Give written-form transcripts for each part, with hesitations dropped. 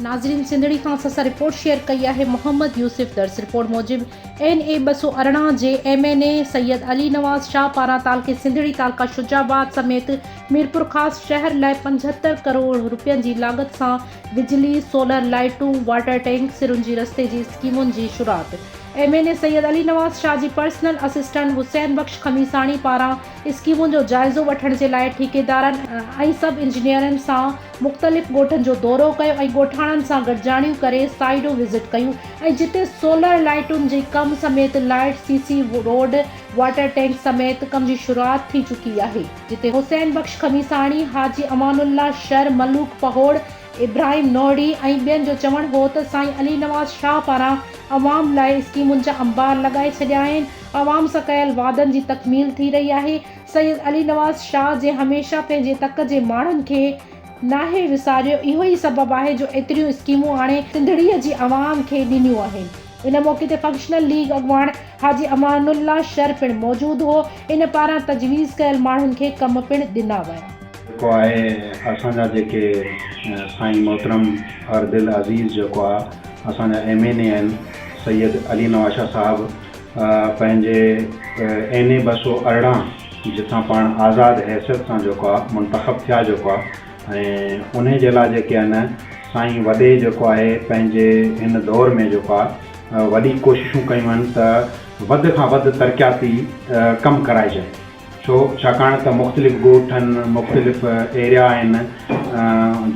ناظرين سنڌڙي کان اسان سان رپورٽ شيئر ڪئي آهي محمد يوسف درس رپورٽ موجب اين اي 218 جي M N A Syed Ali Nawaz Shah پاران تعلقي سنڌڙي تعلقه شجاع آباد سميت ميرپورخاص شهر لاء 75 ڪروڙ رپين جي لاڳت سان بجلي، سولر لائيٽون، واٽر ٽينڪ، سرن جي رستي جي اسڪيمن جي شروعات M N A Syed Ali Nawaz Shah جي پرسنل اسسٽنٽ حسين بخش خميساڻي پاران اسڪيمن جو جائزو وٺڻ جي لاء ٺيڪيدارن ۽ سب انجنيئرن سان مختلف ڳوٺن جو دورو ڪيو ۽ ڳوٺاڻن سان گڏجاڻيون ڪري سائيڊون وزٽ ڪيون ۽ جتي سولر لائيٽن جي ڪم سميت light C C road water tank سميت ڪم جي شروعات ٿي چڪي آهي جتي حسين بخش خميساڻي، حاجي امان الله شر، ملوڪ پهوڙ، ابراهيم نوهڙي ۽ ٻين جو چوڻ هو ته سائين علي نواز شاهه پاران عوام لاء اسڪيمن جا انبار لڳائي ڇڏيا آهن، عوام سان ڪيل وعدن جي تڪميل ٿي رهي آهي، سيد علي نواز شاهه جنهن هميشه پنهنجي تڪ جي ماڻهن کي ناهي وساريو اهو ئي سبب آهي جو ايتريون اسڪيمون آڻي سنڌڙيء جي عوام کي ڏنيون آهن. ان موقعي تي فنڪشنل ليگ اڳواڻ حاجي امان الله شر پڻ موجود هو، ان پاران تجويز ڪيل ماڻهن کي ڪم پڻ ڏنا ويا. جيڪو آهي اسان جا جيڪي سائين محترم هر دل عزيز جيڪو آ اسان جا ايم اين اي آهن سيد علي نواز شاهه صاحب پنهنجي اين اي 218 جتان پاڻ آزاد حيثيت سان جيڪو آ منتخب ٿيا جيڪو آ ۽ انهي جي لاء جيڪي آهن سائين وڏي جيڪو آهي پنهنجي هن دور ۾ جيڪو آ وڏي ڪوششون ڪيون آهن ته وڌ کان وڌ ترقياتي ڪم ڪرائجن. ڇو؟ ڇاڪاڻ ته مختلف ڳوٺ آهن، مختلف ايريا آهن،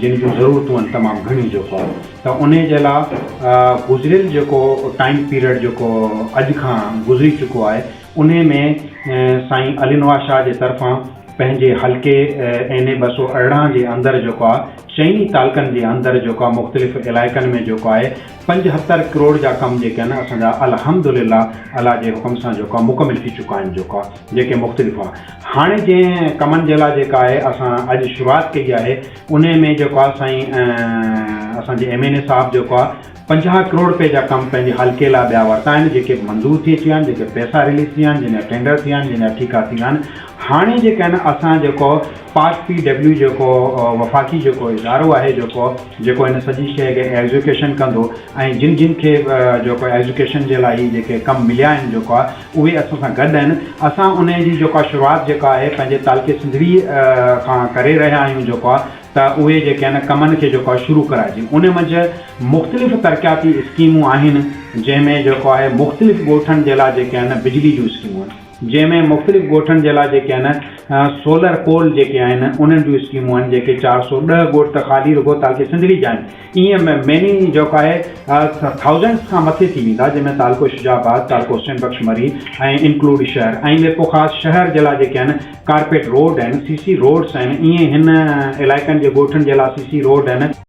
جن جون ضرورتون آهن تمام گهڻيون جيڪو آهي ته انهي جي لاء گذريل جيڪو ٽائيم پيريڊ جيڪو اڄ کان گذري چڪو آهي انهي ۾ سائين علي نواز شاهه جي طرفان پنهنجي حلقي اين اي 218 جي اندر جيڪو آهي چئني تعلقن جي اندر جيڪو آهي مختلف علائقن ۾ جيڪو آهي 75 ڪروڙ جا ڪم جيڪي آهن اسان جا الحمدلله الله جي حڪم سان جيڪو آهي مڪمل ٿي چڪا آهن جيڪو آهي جيڪي مختلف آهي هاڻي جنهن ڪمن جي لاء جيڪا آهي اسان اڄ شروعات ڪئي آهي انهي ۾ جيڪو آهي سائين اسان جي ايم اين اي صاحب جيڪو آهي 50 ڪروڙ روپيه جا ڪم پنهنجي حلقي لاء ٻيا ورتا آهن جيڪي منظور ٿي چڪا آهن جيڪي پئسا رليز ٿي ويا آهن جن جا ٽينڊر ٿي ويا آهن جن جا ٺيڪا ٿي ويا آهن هاڻي جيڪي آهن اسان جيڪو پاڪ پي ڊبليو جيڪو وفاقي جيڪو ادارو آهي جيڪو جيڪو هن سڄي شيء کي ايگزيڪيوشن ڪندو ۽ جن جن کي جيڪو ايگزيڪيوشن جي لاء هي جيڪي ڪم مليا آهن جيڪو آهي اهي اسان سان گڏ آهن اسان انهي جي جيڪو آهي شروعات جيڪا آهي پنهنجي تعلقي سنڌڙي کان ڪري رهيا آهيون جيڪو آهي ته اهي جيڪي آهن ڪمن کي جيڪو آهي شروع ڪرائجي ان منجهه مختلف ترقياتي اسڪيمون آهن جنهن ۾ جيڪو آهي مختلف ڳوٺن جي لاء جيڪي آهن بجلي جون اسڪيمون آهن. جنهن ۾ مختلف ڳوٺن جي لاء جيڪي آهن سولر پول جيڪي آهن انهن جون اسڪيمون آهن جيڪي 410 ڳوٺ ته خالي رڳو تعلقي سنڌڙي جا آهن ائين ميني جيڪو آهي ٿائوزنڊس کان مٿي ٿي ويندا جنهن ۾ تعلقو شجاع آباد تعلقو حسين بخش مري ۽ انڪلوڊ شهر ۽ ميرپورخاص شهر جي لاء جيڪي آهن ڪارپيٽ روڊ آهن سي سي روڊس آهن ائين هن علائقن جي ڳوٺن جي لاء سي سي روڊ آهن.